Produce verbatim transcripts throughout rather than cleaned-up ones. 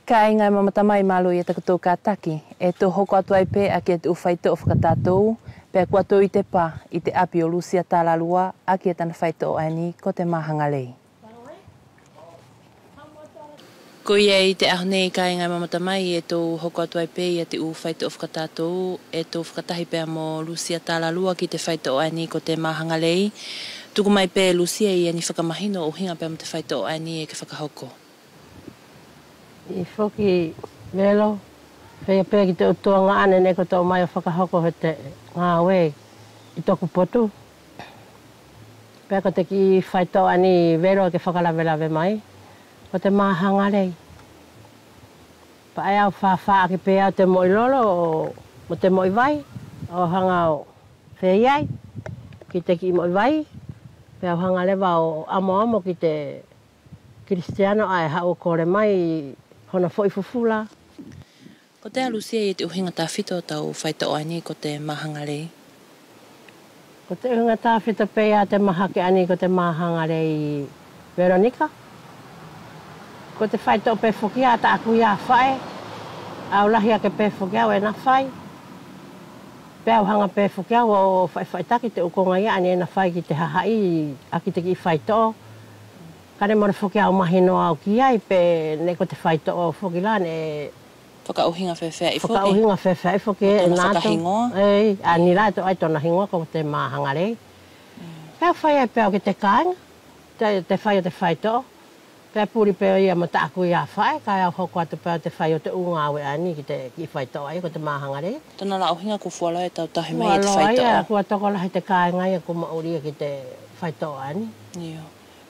Kāiga ʻe mamata mai, mālō ia takotou kātaki. ʻE tou hoko atu ai pē ʻaki ia te ʻu faitoʻo fakatatou, pea kua tou ʻite pā ʻi te ʻapi ʻo Lusia Talalua ʻaki ia tana faitoʻo ʻaeni ko te mahaga lei. Koia ʻi te ʻaho nei, kāiga ʻe mamata mai, ʻe tou hoko atu ai pē ia te ʻu faitoʻo fakatatou, ʻe tou fakatahi pea mo Lusia Talalua ki te faitoʻo ʻaeni ko te mahaga lei. Tuku mai pē Lusia ia ni fakamahino ʻo ʻuhiga pea mo te faitoʻo ʻaeni ʻe ke fakahoko. ʻIo foki Velo, feia pē ki te ʻu tuagaʻane neʻe kotou ʻomai ʻo fakahoko he te gāue ʻi toku potu. Pea ko te kiʻi faitoʻo ʻaeni Velo ʻe ke fakalavelave mai, ko te mahaga lei. Pea ʻe au fafa ʻaki pē au te moʻi lolo mo te moʻi vai, ʻo haga ʻo feiai ki te kiʻi moʻi vai, pea au haga leva ʻo ʻamoʻamo ki te kilisitiano ʻae ʻe haʻu ʻo kole mai hona foʻi fufula. Kotea Lusia ia te ʻuhiga tafito ʻo tau faitoʻo ʻaeni ko te mahaga lei? Ko te ʻuhiga tafito pē ia te mahaki ʻaeni ko te mahaga lei Velonika. Ko te faitoʻo pē foki ia ʻa taʻaku ia faʻe, au lahi ake pē foki au ʻe na fai. Pea au haga pē foki au ʻo faʻifaʻitaki te ʻu koga ia ʻaeni ʻe na fai ki te hahaʻi ʻaki te kiʻi faitoʻo. Kaʻe mole foki au mahino au ki ai pe neʻe ko te faitoʻo foki la neʻe fakaʻuhiga feafeaʻi foki. Fakaʻuhiga feafeaʻi foki ʻe natou. Ei, ʻaeni la ʻe toʻo ai tona higoa ko te mahaga lei. Pea fai ai pē au ki te kāiga te, te fai ʻo te faitoʻo. Pea puli pē ia mo taʻaku ia faʻe, kaʻe au hoko atu pē au te fai ʻo te ʻu gāue ʻaeni ki te kiʻi faitoʻo ʻaia ko te mahaga lei. Tona la ʻuhiga kua fualoa e tau tauhi mai ia te faitoʻo. Kua tokolahi te kāiga ia kua maʻuli ia ki te faitoʻo ʻaeni. Io.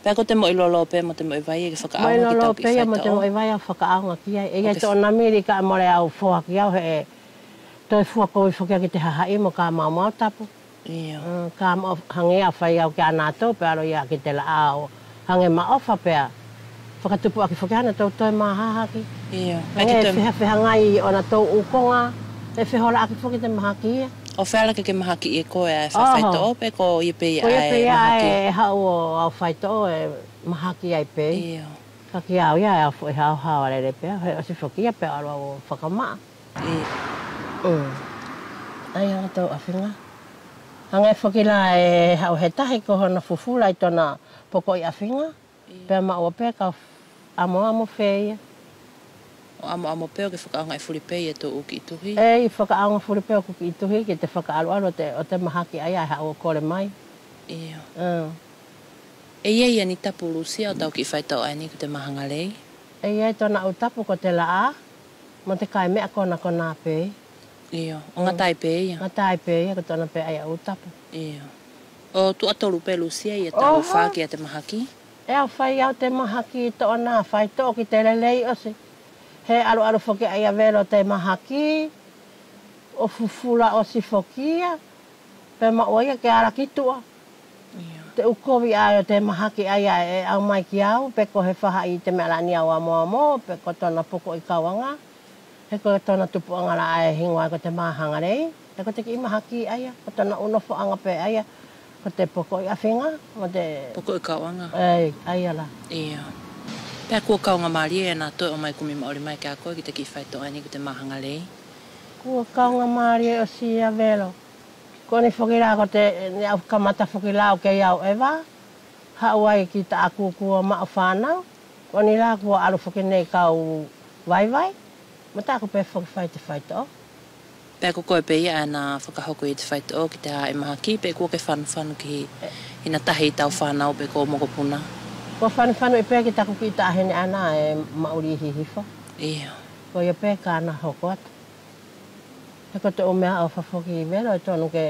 Pea ko te moʻi lolo pea mo te moʻi vai ʻe ke fakaʻaoga ki tau kiʻi faitoʻo? Moʻi lolo pea mo te moʻi vai au fakaʻaoga ki ai. ʻE ʻi ai toʻona mili kaʻe mole au foaki au he ʻe toe fua kovi foki au ki te hahaʻi mo ka maumau tapu. Io. Ka maʻu hage au fai au kia natou pea alo ia ki te laʻā ʻo hage ma ʻofa pea fakatupu ʻaki foki hanatou toe mahahaki. Io. Hage ʻe fehafehagai ʻonatou ʻu koga, ʻe feholaʻaki foki te mahaki ia. ʻO feala ke ke mahaki ia koe ʻae faitoʻo pe ko ia pe ia ʻae ʻe haʻu ʻo au faitoʻo ʻe mahaki ai pē. Io. Kaʻe kia au ia ʻe au foʻi haohaoa lelei pea he ʻosi foki ia pea alo au ʻo fakamaʻa. ʻAi hanatou ʻafiga. Hage foki la ʻe haʻu he tahi ko hona fufula ʻi tona pokoʻi ʻafiga. Pea maʻua pea kau ʻamoʻamo feia. ʻO ʻamoʻamo pea ʻo ke fakaʻaogaʻi fuli pea ia tou ʻu kiʻi tuhi? Ei, fakaʻaoga fuli pea ʻoku kiʻi tuhi ki te fakaʻaluʻalu ʻo te, ʻo te mahaki ʻaia ʻe haʻu ʻo kole mai. Io. ʻE ʻi ai ia ni tapu Lusia ʻo tau kiʻi faitoʻo ʻaeni ko te mahaga lei? ʻE ʻi ai tona ʻu tapu ko te laʻā mo te kai meʻa konakona pē. Io, ʻo gata ai pē ia? Gata ai pē ia, ko tona pē ʻaia ʻu tapu. Io. ʻO tuʻa tolu pē Lusia ia tau fā kia te mahaki? ʻE au fai au te mahaki ʻi toʻona faitoʻo ki te lelei ʻosi. He alualu foki ʻaia Velo te mahaki, ʻo fufula ʻosi foki ia, pea maʻua ia ke ala ki tuʻa. Te ʻu kovi ʻae ʻo te mahaki ʻaia ʻe ʻaumai kia au, pe ko he faʻahi ʻi te meʻa la ʻaeni au ʻamoʻamo, pe ko tona pokoʻi kauʻaga. He ko tona tupuʻaga la ʻae ʻe higoa ko te mahaga lei, he ko te kiʻi mahaki ʻaia, ko tona ʻu nofoʻaga pē ʻaia, ko te pokoʻi ʻafiga mo te pokoʻi kauʻaga. Ei, ʻaia la. Io. Pea kua kaugamālie ʻe natou ʻomai kumi maʻuli mai kia koe ki te kiʻi faitoʻo ʻaeni ko te mahaga lei? Kua kaugamālie ʻosi ia Velo. Ko ʻeni foki la ko te, neʻe au kamata foki la ʻo kei au ʻeva, haʻu ai ki taʻaku kua maʻu fānau. Ko ʻeni la kua alu foki nei kau vaivai mo taku pe foki fai te faitoʻo. Pea ko koe pe ia ʻae ʻe na fakahoko ia te faitoʻo ki te hahaʻi mahaki, pe kua ke fanofano ki hina tahi ʻi tau fānau pe ko mokopuna? Kua fanofano pe ki taku kiʻi taʻahine ʻaena ʻe maʻuli ʻi Hihifo. Io. Ko ia pe ka na hoko atu. He ko te ʻu meʻa ʻofa foki Velo ʻe tonu ke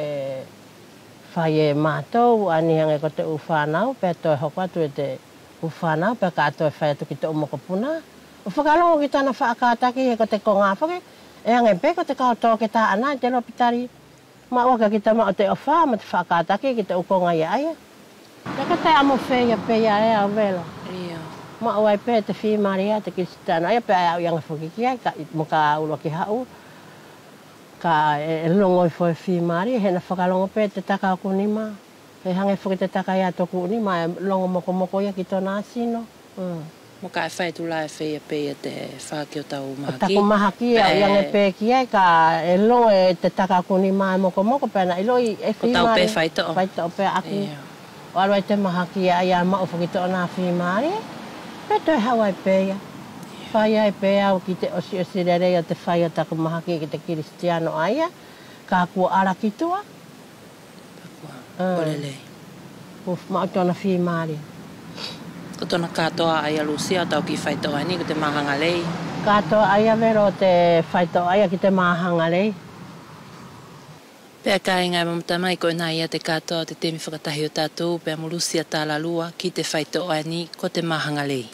fai e matou, ʻaeni hage ko te ʻu fānau, pea toe hoko atu e te ʻu fānau, pea ka toe fai atu ki te ʻu mokopuna. ʻO fakalogo ki tana faʻa kataki, he ko te koga foki, ʻe hage pe ko te kau toketā ʻaena ʻi te lopitali. Maʻua ke kita maʻu te ʻofa mo te faʻa kataki ki te ʻu koga ia ʻaia. Pea ko te amo feia pe ia ʻe au Velo. Io. Maʻu ai pe te fimalie ʻa te kilisitiano ʻaia pea ʻe au age foki ki ai, kaʻe mo ka ʻuluaki haʻu. Kaʻe logo ifo e fimalie, he na fakalogo pe te taka ʻo ʻoku nima. He hage foki te taka ia ʻo toku nima, ʻe logo mokomoko ia ki tona sino. Mo ka ʻe fai atu la ʻe feia pe ia te faki ʻo tau mahaki. Taku mahaki ʻaia ʻe pe ki ai ka ʻe logo e te taka kuni ma mokomoko pea naʻi loʻi ʻe ko tau pe faitoʻo. Faitoʻo pe ʻaki. ʻO alu ai te mahaki ʻaia maʻu foki tona fimalie. Pe toe hau ai pe ia. Fai ai pe au ki te ʻosiʻosi lelei ʻo te fai ʻo taku mahaki ki te kilisitiano ʻaia. Ka kua ala ki tua. Ko lelei. Kua maʻu tona fimalie. Ko tona katoa ʻaia Lusia ʻo tau kiʻi faitoʻo ʻaeni ko te mahaga lei. Katoa ʻaia Velo ʻo te faitoʻo ʻaia ki te mahaga lei. Pea kaiga ʻe mama tamai, ko ʻena ia te katoa ʻo te temi fakatahi ʻo tatou pea mo Lusia Talalua ki te faitoʻo ʻaeni ko te mahaga lei.